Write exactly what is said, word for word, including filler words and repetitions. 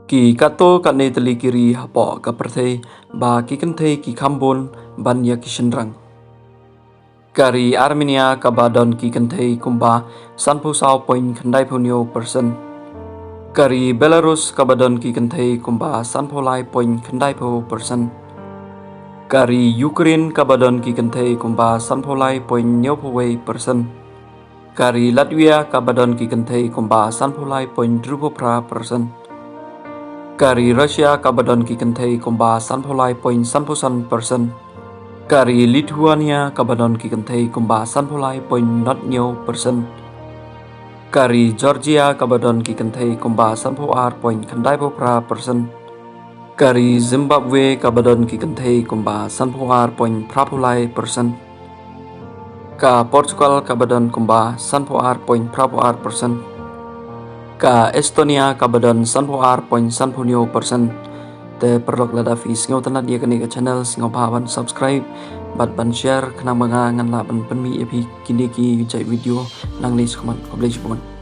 Ki katto katne tylli ki ri hapoh ka pyrthei ba ki kynthei ki kham bun ban ïa ki shynrang. Ka ri Armenia kaba don ki kynthei kumba sanphew saw point khyndai phew hynñiew percent. Ka ri Belarus kaba don ki kynthei kumba sanphew lai point khyndai phew percent. Ka ri Ukraine kaba don ki kynthei kumba sanphew lai point hynñiew phew wei percent. Ka ri Latvia kaba don ki kynthei kumba sanphew lai point hynriew phew phra percent. Ka ri Russia kaba don ki kynthei kumba sanphew lai point sanphew san percent. Ka ri Lithuania kaba don ki kynthei kumba sanphew lai point not hynñiew percent. Ka ri Georgia kaba don ki kynthei kumba sanphew ar point khyndai phew phra percent. Ka ri Zimbabwe kaba don ki kynthei kumba sanphew ar point phra phew lai percent. Ka Portugal kaba don kumba sanphew ar point phra phew ar percent. Ka Estonia kaba don sanphew ar point sanphew hynñiew percent. Te paralok, lada phi sngewtynnad ïa kane ka channel, sngewbha ban subscribe bad ban share, khnang ba nga ngan lah ban pynmih ïa phi kine ki jait video nangne shakhmat. Khublei shibun.